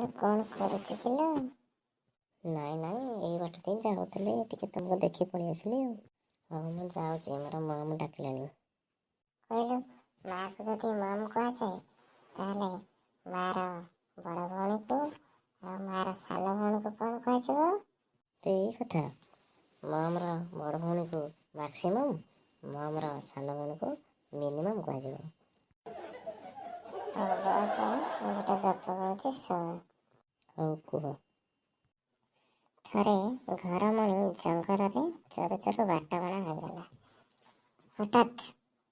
କ'ଣ କରୁଛୁ କିଲୋ? ନାଇଁ ନାଇଁ, ଏଇ ବାଟ ଦେଇ ଯାଉଥିଲି, ଟିକେ ତୁମକୁ ଦେଖି ପଳେଇ ଆସିଲି ଆଉ। ହଉ, ମୁଁ ଯାଉଛି, ମୋର ମମ୍ ଡାକିଲାଣି। କହିଲୁ, ମାଆକୁ ଯଦି ମମ୍ କୁହାଯାଏ, ତାହେଲେ ମାଆର ବଡ଼ ଭଉଣୀକୁ ଆଉ ମାଆର ସାନ ଭଉଣୀକୁ କ'ଣ କୁହାଯିବ? ତ ଏଇ କଥା, ମମ୍ର ବଡ଼ ଭଉଣୀକୁ ମାକ୍ସିମମ୍, ମମ୍ର ସାନ ଭଉଣୀକୁ ମିନିମମ୍ କୁହାଯିବ। ହଉ ବସ, ମୁଁ ଗୋଟେ ଗପ କହୁଛି, ଶୁଣ। ହଉ, କୁହ। ଥରେ ଘରମଣି ଜଙ୍ଗଲରେ ଚରୁ ଚରୁ ବାଟବଣା ହୋଇଗଲା। ହଠାତ୍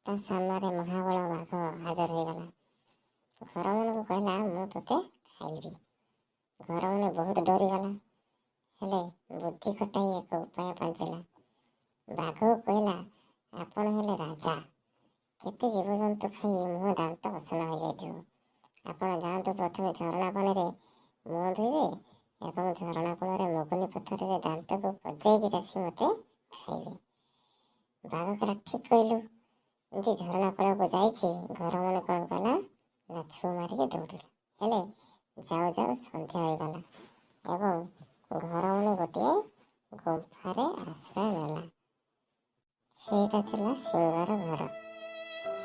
ତା ସାମ୍ନାରେ ମହାବଳ ବାଘ ହାଜର ହୋଇଗଲା। ଘରମଣିକୁ କହିଲା, "ମୁଁ ତୋତେ ଖାଇବି।" ଘରମଣି ବହୁତ ଡରିଗଲା, ହେଲେ ବୁଦ୍ଧି ଖଟାଇ ଏକ ଉପାୟ ପାଞ୍ଚିଲା। ବାଘକୁ କହିଲା, "ଆପଣ ହେଲେ ରାଜା। କେତେ ଜୀବଜନ୍ତୁ ଖାଇ ମୁହଁ ଦାନ୍ତ ଅସନା ହୋଇଯାଇଥିବ। ଆପଣ ଯାଆନ୍ତୁ, ପ୍ରଥମେ ଝରଣା ପାଣିରେ ମୁହଁ ଧୋଇବେ ଏବଂ ଝରଣା କୂଳରେ ମୁଗୁନି ପଥରରେ ଦାନ୍ତକୁ ବଜେଇକି ଆସି ମୋତେ ଖାଇବେ।" ବାଘ କହିଲା, "ଠିକ୍ କହିଲୁ।" ଏମିତି ଝରଣା କୂଳକୁ ଯାଇଛି, ଘରମଣି କ'ଣ କଲା ନା ଛୁ ମାରିକି ଦୌଡ଼ିଲା। ହେଲେ ଯାଉ ଯାଉ ସନ୍ଧ୍ୟା ହୋଇଗଲା ଏବଂ ଘରମଣି ଗୋଟିଏ ଗୁମ୍ଫାରେ ଆଶ୍ରୟ ନେଲା। ସେଇଟା ଥିଲା ସିଂହର ଘର।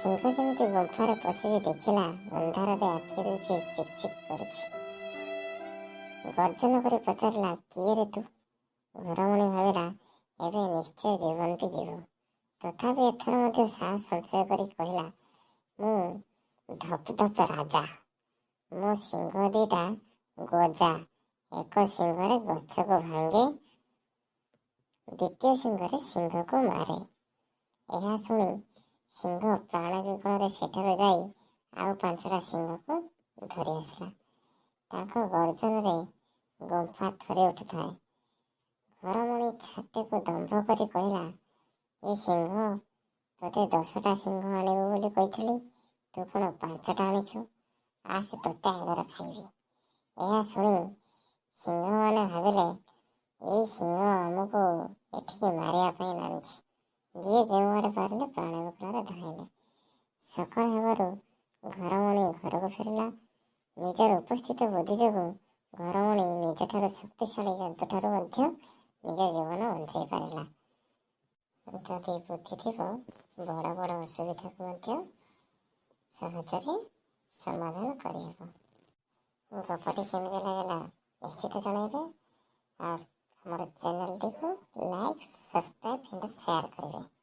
ସିଂହ ଯେମିତି ଗୁମ୍ଫାରେ ପଶିକି ଦେଖିଲା, ଅନ୍ଧାରରେ ଆଖି ଦୁଇଟି ଚିକ୍ ଚିକ୍ କରୁଛି। ଗର୍ଜନ କରି ପଚାରିଲା, "କିଏ ରେ ତୁ?" ଘରମଣି ଭାବିଲା, ଏବେ ନିଶ୍ଚୟ ଜୀବନଟି ଯିବ। ତଥାପି ଏଥର ମଧ୍ୟ ସାହସ ସଞ୍ଚୟ କରି କହିଲା, "ମୁଁ ଧପ ଧପ ରାଜା। ମୋ ଶିଙ୍ଗ ଦିଟା ଗଜା। ଏକ ଶିଙ୍ଗରେ ଗଛକୁ ଭାଙ୍ଗେ, ଦ୍ୱିତୀୟ ଶିଙ୍ଗରେ ସିଂହକୁ ମାରେ।" ଏହା ଶୁଣି ସିଂହ ପ୍ରାଣ ବିକଳରେ ସେଠାରୁ ଯାଇ ଆଉ ପାଞ୍ଚଟା ସିଂହକୁ ଧରି ଆସିଲା। ତାଙ୍କ ଗର୍ଜନରେ ଗୁମ୍ଫା ଥରି ଉଠୁଥାଏ। ଘରମଣି ଛାତିକୁ ଦମ୍ଭ କରି କହିଲା, "ଏ ସିଂହ, ତୋତେ 10ଟା ସିଂହ ଆଣିବୁ ବୋଲି କହିଥିଲି, ତୁ କ'ଣ ପାଞ୍ଚଟା ଆଣିଛୁ? ଆସ, ତୋତେ ଆଗରେ ଖାଇବି।" ଏହା ଶୁଣି ସିଂହମାନେ ଭାବିଲେ, ଏଇ ସିଂହ ଆମକୁ ଏଠିକି ମାରିବା ପାଇଁ ଆଣିଛି। ଯିଏ ଯେଉଁଆଡ଼େ ପାରିଲେ ପ୍ରାଣ ବିକଳରେ ଧାଇଁଲେ। ସକାଳ ହେବାରୁ ଘରମଣି ଘରକୁ ଫେରିଲା। ନିଜର ଉପସ୍ଥିତ ବୁଦ୍ଧି ଯୋଗୁଁ ଘରମଣି ନିଜଠାରୁ ଶକ୍ତିଶାଳୀ ଜନ୍ତୁଠାରୁ ମଧ୍ୟ ନିଜ ଜୀବନ ବଞ୍ଚାଇ ପାରିଲା। ଯଦି ବୁଦ୍ଧି ଥିବ, ବଡ଼ ବଡ଼ ଅସୁବିଧାକୁ ମଧ୍ୟ ସହଜରେ ସମାଧାନ କରିହେବ। ଗପଟି କେମିତି ଲାଗିଲା, ନିଶ୍ଚିତ ଜଣାଇବେ ଆଉ ଆମର ଚ୍ୟାନେଲଟିକୁ ଲାଇକ୍, ସବସ୍କ୍ରାଇବ୍ ଆଣ୍ଡ ସେୟାର କରିବେ।